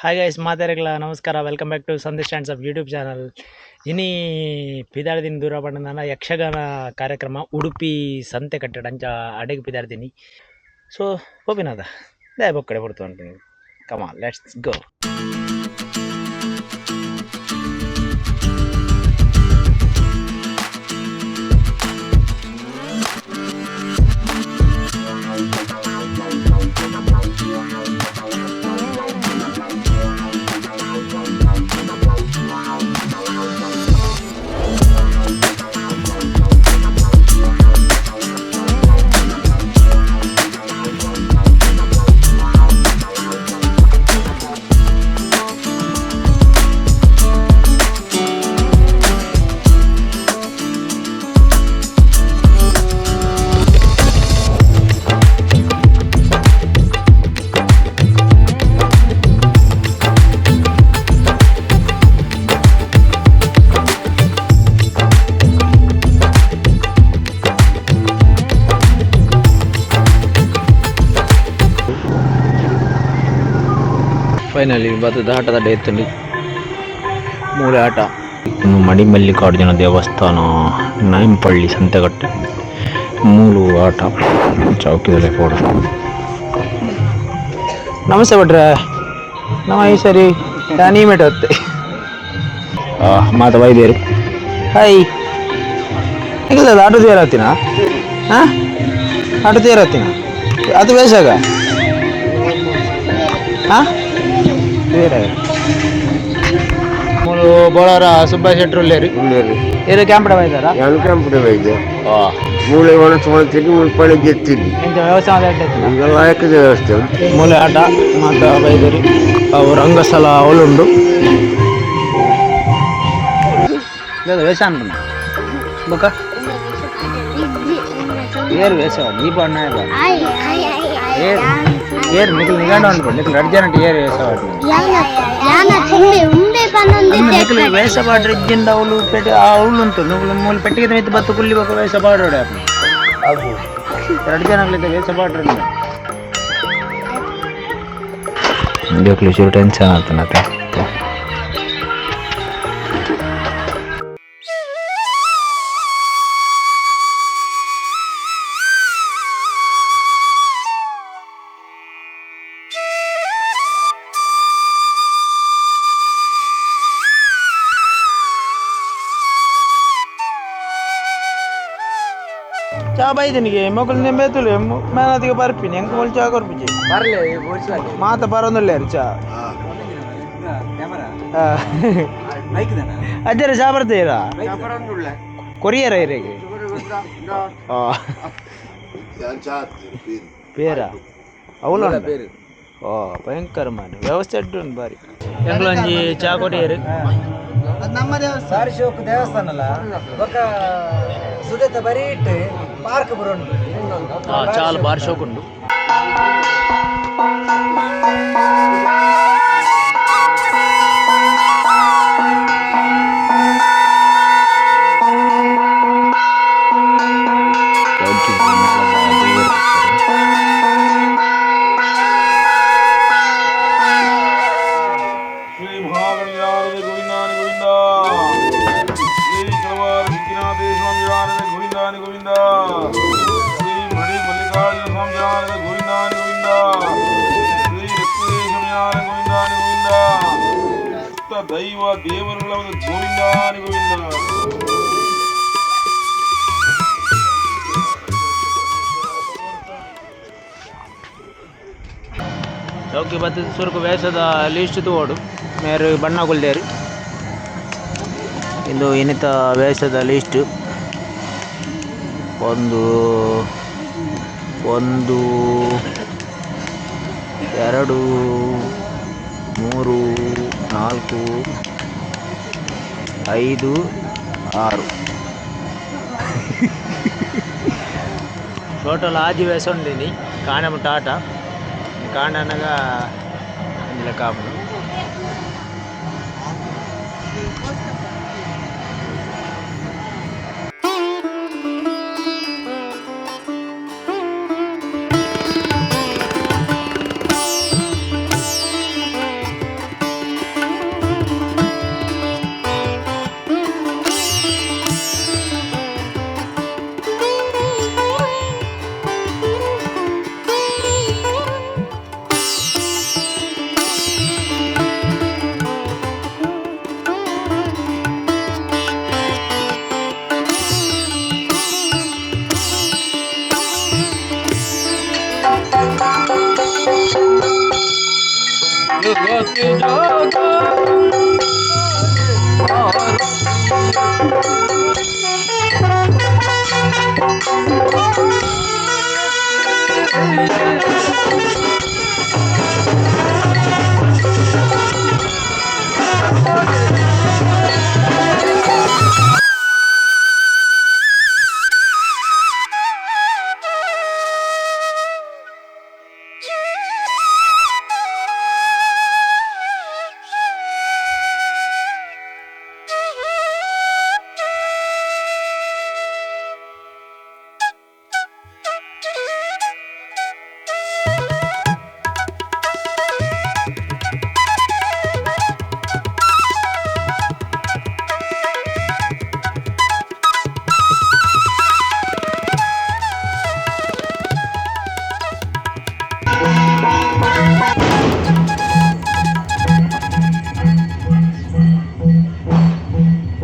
Hi guys, ಮಾತಾರಿಗಳ ನಮಸ್ಕಾರ. Welcome back to Sandesh hands of YouTube channel. ಇನಿ ಪಿದಾರ್ದಿನಿ ದೂರ ಪಂಡ ಯಕ್ಷಗಾನ ಕಾರ್ಯಕ್ರಮ ಉಡುಪಿ ಸಂತೆ ಕಟ್ಟಡ ಅಂಚ ಅಡೆಗೆ ಪಿದಾರ್ದಿನಿ. ಸೊ ಪೋಪಿನಾದ ದಾಯ ಬೊಕ್ಕಡೆ ಪಡ್ತು ಅನ್ಪಿನಿ. Come on, let's go. Finally ಬತ್ತದ ಆಟದ ಎತ್ತುಂಡು ಮೂಲೆ ಆಟ. ಇನ್ನು ಮಡಿಮಲ್ಲಿಕಾರ್ಜುನ ದೇವಸ್ಥಾನ, ನಾಯಂಪಳ್ಳಿ ಸಂತೆಗಟ್ಟೆ ಮೂಲು ಆಟ ಚೌಕಿದಲ್ಲಿ ಫೋಟೋ. ನಮಸ್ತೆ ಭಟ್ರೆ. ನಮ್ಮ ಈ ಸರಿ ನೀಮೇಟ್ ಹೊತ್ತೆ ಮಾತ ಬೈದೇರು. ಹಾಯ್, ಇಲ್ಲ ಆಟೋ ತೇರಾತಿನ? ಹಾಂ, ಆಟೋ ತೇರಾತಿನ? ಅದು ಬೇಸಾಗ. ಹಾಂ, ಬೇರೆ ಮೂಲು ಬೋಳಾರ ಸುಬ್ಬ ಶೆಟ್ರು ಉಲ್ಲೇರು. ಏರು ಕ್ಯಾಂಪಡ ಬೈದಾರ? ಯಾನ್ ಕಂಪ್ನಿ ವೈದ್ಯ ಮೂಳೆ ಒಣಸು ಒಣಸಿಗೆ ಮುಳ್ಪಣೆ ಗೆತ್ತಿದ್ವಿ. ಎಂತ ವ್ಯವಸಾಯ? ಈಗ ಲಾಯಕದ ವ್ಯವಸ್ಥೆ ಉಂಟು. ಮೂಲೆ ಆಟ ಮಾತ ಬೈದೇರಿ. ಅವು ರಂಗಸ್ಥಳ ಅವಲುಂಡು ವೇಷ ಅನ್ಪುನ ಬೊಕ ಏರು ವೇಷ ದೀಪ ಅಣ್ಣ. ಏರು ಏರು ನಿಖಲ್ ನಿಗಾಂಡ ಅನ್ಕೊಂಡು ನಿಖಲ್ ರಡ್ಜನ ಏರು ವೇಷ. ನಿಖಲ್ ವೇಷ ಪಾಡ್ರೆ ಇಜ್ಜಿಂಡ ಅವಳು ಪೆಟ್ಟಿ ಅವಳು ಉಂಟು. నువ్వు ಮೂಲು ಪೆಟ್ಟಿಗೆ ಮಿತ್ತು ಬತ್ತು ಕುಲ್ಲಿ ಬೊಕ ವೇಷ ಪಾಡೋಡೆ. ಎರಡು ಜನ ವೇಷ ಪಾಡ್ರೆ ಜೋಕ್ಲು ಚೂರು ಟೆನ್ಷನ್ ಆಗ್ತಾನತ್ತೆ. ಚಾ ಬೈದಿನಿಗೆ ಮೊಕಲ್ ನಿಂಬೆತುಲು ಮೇನದಿಗೆ ಬರ್ಪಿನಿ. ಎಂಕ್ ಮುಲ್ ಚಾ ಕೊರ್ಪಿಜಿ ಮಾತ ಬರೋದಿಲ್ಲ ಚಾ. ಅಜ್ಜರ ಚಾ ಬರ್ತೀರಾ? ಕೊರಿಯರ ಇರೇಗೆ ಪೇರ ಅವಳು. ಓ ಭಯಂಕರ ಮಾನೆ ವ್ಯವಸ್ಥೆ ಅಡ್ಡು ಉಂಟು ಬಾರಿ. ಎಂಗ್ಲೊಂಜಿ ಚಾ ಕೊರಿಯರ್. ನಮ್ಮ ದೇವಸ್ಥಾನ ಶೋಕ್ ದೇವಸ್ಥಾನ ಅಲ್ಲ, ಬೊಕ ಸುದೇತ ಬರೀ ಇಟ್ಟು ಪಾರ್ಕ್ ಬರೋಣ. చాలా ಬಾರಿ ಶೋಕ್ ಉಂಡು. ಶ್ರೀ ಮಹಾಗಣಾನಂದ ಗೋವಿಂದಾನಿ ಗೋವಿಂದ, ಶ್ರೀ ಕಳವಾರ ಸಿದ್ಧಿನಾಥೇಶ್ವರ ಸ್ವಾಮಿ ಗೋವಿಂದಾನಿ ಗೋವಿಂದ, ಶ್ರೀ ಮಣಿ ಮಲ್ಲಿಕಾರ್ಜುನ ಸ್ವಾಮಿ ಗೋವಿಂದಾನಿ ಗೋವಿಂದ, ಶ್ರೀ ಲಕ್ಷ್ಮೀ ಗೋವಿಂದಾನಿ ಗೋವಿಂದ, ಸಮಸ್ತ ದೈವ ದೇವರುಗಳ ಒಂದು ಗೋವಿಂದಾನಿ ಗೋವಿಂದ. ಚೌಕಿ ಬತ್ತದ ಸುರುಕು ವೇಷದ ಲೀಸ್ಟ್ ತೂವೊಡು. ಮೇರು ಬಣ್ಣ ಕುಲ್ದೇರು. ಇಂದು ಇನ್ನಿತ ವೇಷದ ಲೀಸ್ಟ್. ಒಂದು, ಒಂದು, ಎರಡು, ಮೂರು, ನಾಲ್ಕು, ಐದು, ಆರು, ಟೋಟಲ್ ಆಜಿ ವೇಷ ಉಂಡಿನಿ. ಕಾಣೆ ಮುಟ್ಟ ಆಟ ಕಾಂಡನಗ ಒಂಜಿ ಲೆಕ್ಕ ಆಪುಂಡು.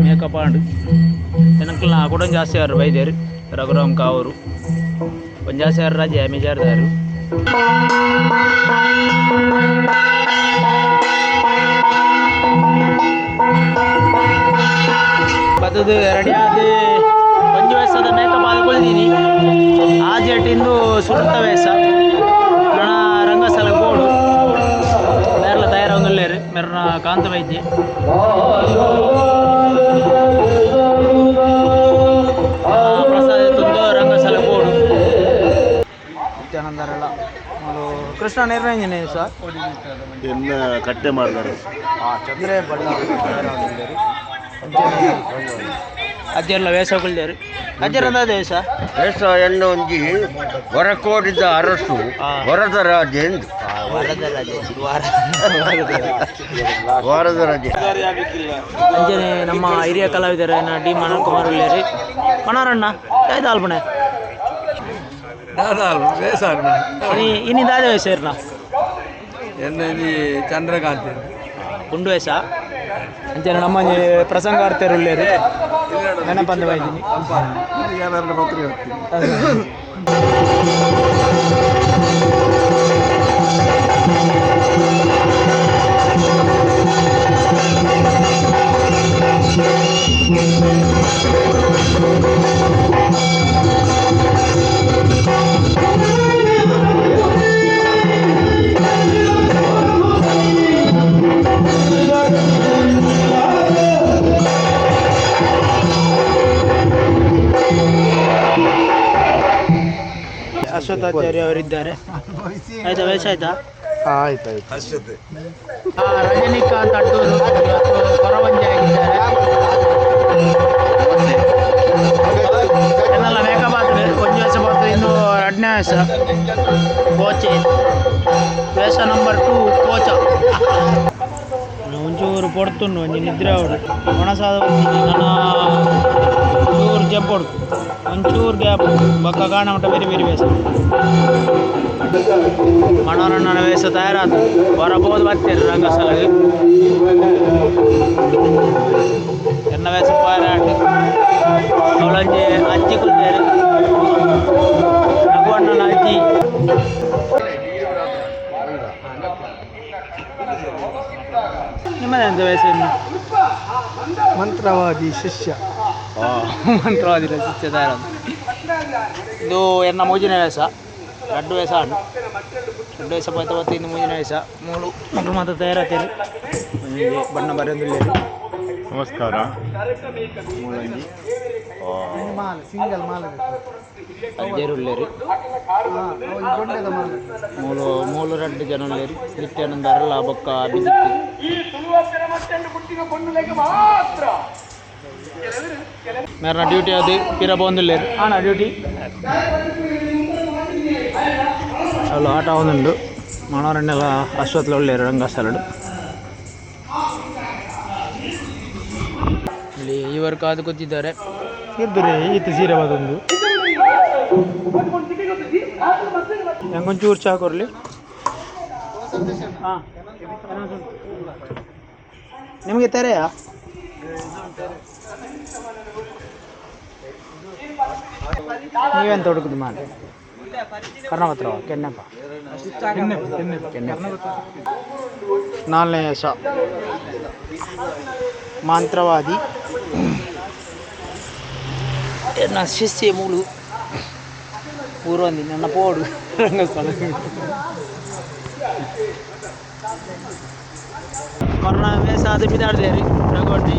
ಮೇಕಪ್ ಆಂಡ್ ಜನಕ್ಕಲ್ನ ಕೂಡ ಜಾಸ್ತಿ ಆರು ಬೈದೇರು ರಘುರಾಮ್ ಕಾವರು ಒಂಜಿ ಜಾಸ್ತಿ ಆರು ರಜೆ ಮಿಜಾರ್ದಾರು. ಬತ್ತದು ರೆಡಿ ಆದ್ ಒಂಜಿ ವಯಸ್ಸಾದ ಮೇಕಪ್ ಆದ್ ಕೊಳ್ದೀನಿ ಆಜೆಟ್ ಇಂದು ಸುರುತ ವೇಸ ನನ ರಂಗಸ್ಥಳ ಬೋಡು ಮೇರ್ಲ ತಯಾರಾವೊಂದುಲ್ಲೆರ್ ಮೆರ್ನ ಕಾಂತ ವೈದ್ಯೆ. ಪ್ರಸಾದ ತುಂದು ರಂಗಸ್ಥಳ ಬೋಡು ನಿತ್ಯಾನಂದರೆಲ್ಲ ಕೃಷ್ಣ ನಿರ್ಣಯ ಸರ್ ಎನ್ನ ಕಟ್ಟೆ ಮಾಡ್ತಾರೆ. ಚಂದ್ರೆ ಬಳ್ಳ ಅಜ್ಜೆರ್ಲ ವೇಷ ಕುಲ್ದೇರು ಅಜ್ಜೆರ್ ಅಂದಾದ ವೇಷ ವೇಷ ಎನ್ನ ಒಂಜಿ ಹೊರಕೋಡಿದ ಅರಸು ವರದರಾಜೆ ಎಂದು ವರದರಾಜೆ. ಅಂಚನೆ ನಮ್ಮ ಹಿರಿಯ ಕಲಾವಿದರ ಡಿ ಮನೋಹರ್ ಕುಮಾರ್ ಉಲ್ಲೇರಿ ಮನೋರಣ್ಣ ದಾದ ಅಲ್ಪಣೆ ಇನಿ ದಾದ ವೇಷ ಇರ್ನ ಚಂದ್ರಕಾಂತ್ ಗುಂಡು ವೇಷ. ಅಂಚನೆ ನಮ್ಮ ಪ್ರಸಂಗಾರ್ಥರು ಉಲ್ಲೇರಿ ನೆನಪಂದು ಬೈದಿನಿ. ಅಶ್ವತ್ಥಾಚಾರ್ಯ ಅವರಿದ್ದಾರೆ. ಆಯ್ತಾ ವೇಷ ಆಯ್ತಾ? ಆಯ್ತಾಯ್ತು. ರಜನಿಕಾಂತ್ ಅಟ್ಟೂರು ಇವತ್ತು ಕೊರವಂಜೆ ಆಗಿದ್ದಾರೆ. ಎನ್ನಲ್ಲ ಮೇಕಪ್ ಆದ್ರೆ ಒಂಜಿ ವೇಷ ಬರ್ತದೆ ಇಂದು ಎರಡನೇ ವೇಷ ಕೋಚೆ ವೇಷ ನಂಬರ್ 2 ಕೋಚ. ಒಂಚೂರು ಪೊಡ್ತುಂಡು ಒಂಜಿ ನಿದ್ರೆ ಅವಡು ಒಣಸಾದ ನನ್ನ ಚೂರು ಜಪ್ಪೊಡು ಒಂಚೂರು ಗ್ಯಾಪ್ ಬೊಕ್ಕ ಕಾಣ ಮಟ್ಟ ಬೇರೆ ಬೇರೆ ವೇಷ ಮನೋರಣ್ಣನ ವೇಷ ತಯಾರಾತು ಹೊರಬೋದು ಬರ್ತೀರಿ ರಂಗಸ್ಥಳಕ್ಕೆ ಎನ್ನ ವೇಷ ಪೋಯರಾಟ ಅವಳೊಂಜಿ ಅಜ್ಜಿ ಕುಲ್ತೇರು ರಘುವಣ್ಣನ ಅಜ್ಜಿ. ನಿಮ್ಮದೇ ಎಂತ ವೇಷ ಇನ್ನು? ಮಂತ್ರವಾದಿ ಶಿಷ್ಯ. ಮಂತ್ರವಾದಿ ಶಿಷ್ಯ ತಯಾರಾದ. ಇದು ಎನ್ನ ಮೂಜಿನ ವೇಷ ರಡ್ಡು ವೇಷ ಆಂಡ್ ರಡ್ಡು ವೇಷ ಪೋಯ್ತ ಬತ್ತು ಇಂದು ಮೂಜಿನ ವೇಷ ಮೂಲು ಮಕ್ಕಳು ಮಾತ್ರ ತಯಾರಾತೇರಿ ಬಣ್ಣ ಬರೆಯೊಂದುಲ್ಲೆರ್. ನಮಸ್ಕಾರ. ಮೂಲಂಗಿ ಸಿಂಗಲ್ ಮಾಲೆ ಅಜ್ಜೆರ್ ಉಲ್ಲೆರ್ ಮೂಲು ಮೂಲು ರಡ್ಡು ಜನ ಉಲ್ಲೆರ್ ನಿತ್ಯಾನಂದ ಅರಳ ಬೊಕ್ಕ ಅಭಿಜಿತ್. ಮೇರ್ನ ಡ್ಯೂಟಿ ಅದು ಪಿರ ಪೋವೊಂದುಲ್ಲೆರ್ ಆಣ ಡ್ಯೂಟಿ ಅಲ್ಲ ಆಟ ಆವೊಂದುಂಡು ಮನೋರಣ್ಣೆಲ ಅಶ್ವತ್ಲ ಉಲ್ಲೆರ್ ರಂಗಸ್ಥಳಡ್. ಇಲ್ಲಿ ಇವರು ಕಾದು ಕೂತಿದ್ದಾರೆ. ಇದ್ದರೆ ಈತ ಸೀರೆ ಬದೊಂದು ಹೆಂಗೊಂಚೂರು ಚಾ ಕೊರ್ಲಿ. ಹಾಂ ನಿಮಗೆ ತೆರೆಯಾ? ನೀವೆಂತ ಹುಡುಕುದು ಮಾರ್ರೆ? ಕರ್ಣಪತ್ರ ಕೆಣ್ಣಪ್ಪ ಕೆಣ್ಣಪ್ಪ. ನಾಲ್ನೇ ವೇಷ ಮಂತ್ರವಾದಿ. ಎನ್ನ ಶಿಷ್ಯ ಮೂಲು ಪೂರ್ವಂದಿ ನನ್ನ ಪೋಡು ರಂಗಸ್ಥಳ. ಕೊರೋನಾ ವೇಷ ಅದು ಬಿದಾಡ್ದೇರಿ ರಘುವಟ್ಟಿ.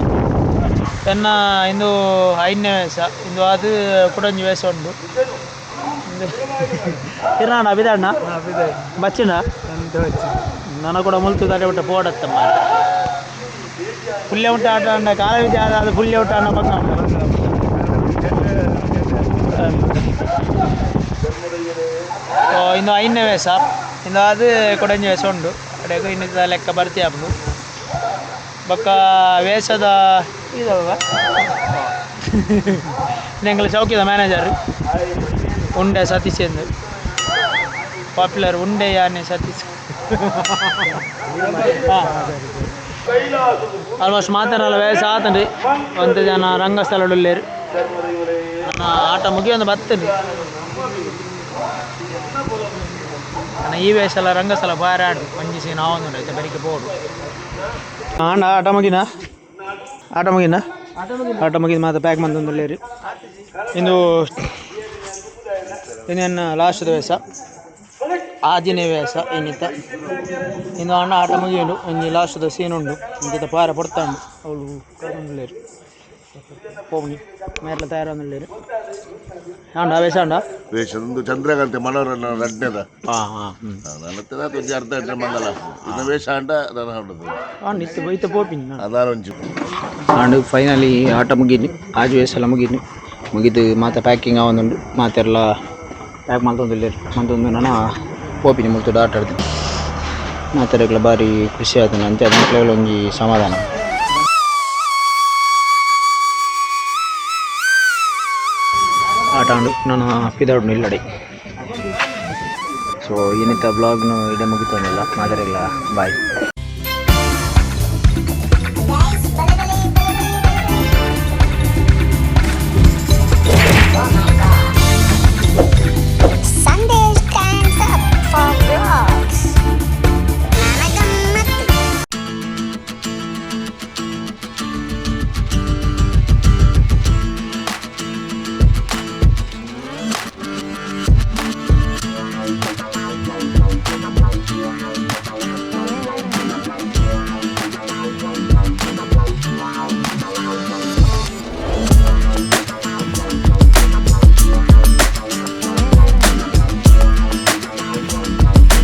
ಎನ್ನ ಇಂದು ಐದನೇ ವೇಷ. ಇಂದು ಅದು ಕುಡಂಜಿ ವೇಷ ಉಂಟು. ಇರ್ನಾಣ ಬಿದಾಡ್ನ ಬಚ್ಚಿನ ನನ್ನ ಕೂಡ ಮುಲ್ತು ತಡೆ ಬಿಟ್ಟ ಪೋಡತ್ತಮ್ಮ. ಪುಲ್ಯ ಉಂಟ ಆಟ ಅಂಡ ಕಾಲ ವಿದ್ಯೆ ಅದು ಪುಲ್ಯ ಉಂಟ ಅಣ್ಣ ಪಕ್ಕ. ಇಂದು ಐದನೇ ವೇಷ. ಇಂದು ಅದು ಕೊಡಂಜಿ ವೇಷ ಉಂಟು. ಅಡೆಗೆ ಇನ್ನು ಲೆಕ್ಕ ಬರ್ತಿ ಆಪುಂಡು. ಬೊಕ್ಕ ವೇಷದ ಇದವ ಎಂಗ್ಲ ಚೌಕಿದ ಮ್ಯಾನೇಜರ್ ಉಂಡೆ ಸತೀಶ್ ಎಂದು ಪಾಪ್ಯುಲರ್ ಉಂಡೆ ಯಾನೆ ಸತೀಶ್. ಆಲ್ಮೋಸ್ಟ್ ಮಾತಾಡಲ್ಲ ವೇಷ ಆತನ್ರಿ. ಒಂತೆ ಜನ ರಂಗಸ್ಥಳ ಉಲ್ಲೇರು. ನನ್ನ ಆಟ ಮುಗಿಯೊಂದು ಬತ್ತನ್ರಿ. ನನ್ನ ಈ ವೇಷ ಎಲ್ಲ ರಂಗಸ್ಥಳ ಬಾರಿ ಆಡು ಒಂಜಿ ಸೀನ್ ಆವೊಂದುಂಡು ಐತೆ ಬರಿಕೆ ಪೋಡು. ಆಂಡ ಆಟ ಮುಗಿನ ಆಟ ಮುಗಿನ ಆಟ ಮುಗಿದ ಮಾತ ಪ್ಯಾಕ್ ಮಂತೊಂದುಲ್ಲೇರು. ಇಂದು ಇನ್ನೇನು ಲಾಸ್ಟ್ ವೇಷ ಆಜಿನೇ ವೇಷ ಇನ್ನಿತ. ಇಂದು ಅಣ್ಣ ಆಟ ಮುಗಿಯುಂಡು. ಒಂಜಿ ಲಾಸ್ಟ್ ಸೀನ್ ಉಂಡು. ಇಂಚಿತ ಪಾರ ಪೊಡ್ತಾಂಡು ಅವಳು ಕಾತೊಂದುಲ್ಲೇರು. ಪೋಪುನಿ ಮೇರ್ಲ ತಯಾರಾವೊಂದುಲ್ಲೇರು. ಆಂಡ ವೇಷ ಆಂಡ ವೇಷ ಒಂದು ಚಂದ್ರಕಾಂತೆ ಮನೋರನ್ನ ರಡ್ನೆದ. ಹಾಂ ಹಾಂ ಹ್ಞೂ. ನನ್ನ ಒಂಜಿ ಅರ್ಧ ಗಂಟೆ ಮಂಗಲ ಇನ್ನು ವೇಷ ಆಂಡ ನಾನು ಹೊಂಡದು. ಆಂಡ್ ಇತ್ತು ಇತ್ತು ಪೋಪಿನಿ ನಾನು. ಅದಾರ ಒಂಜಿ. ಆಂಡ್ ಫೈನಲಿ ಆಟ ಮುಗೀನಿ. ಆಜು ವೇಷ ಮುಗೀನಿ. ಮುಗಿದು ಮಾತ ಪ್ಯಾಕಿಂಗ್ ಆವೊಂದುಂಡು. ಮಾತೆರ್ಲ ಪ್ಯಾಕ್ ಮಲ್ತೊಂದುಲ್ಲೆರ್. ಮಂತೊಂದು ನನ ಪೋಪಿನಿ ಮುಲ್ತುಡು ಆಟ ಆಡ್ದು ಮಾತೆರೆಗ್ಲ ಬಾರಿ ಖುಷಿ ಆತುಂಡು. ಅಂಚ ಮೊಕ್ಲೆಗ್ಲ ಒಂಜಿ ಸಮಾಧಾನ. ಆಟ ಆಂಡು ನನ ಪಿದಾಡುನು ಇಲ್ಲಡೆ. ಸೊ ಇನಿತ ಬ್ಲಾಗ್ನು ಇಡೆ ಮುಗಿತೊಂದುಲ್ಲ. ಮಾತೆರೆಗ್ಲ ಬಾಯ್.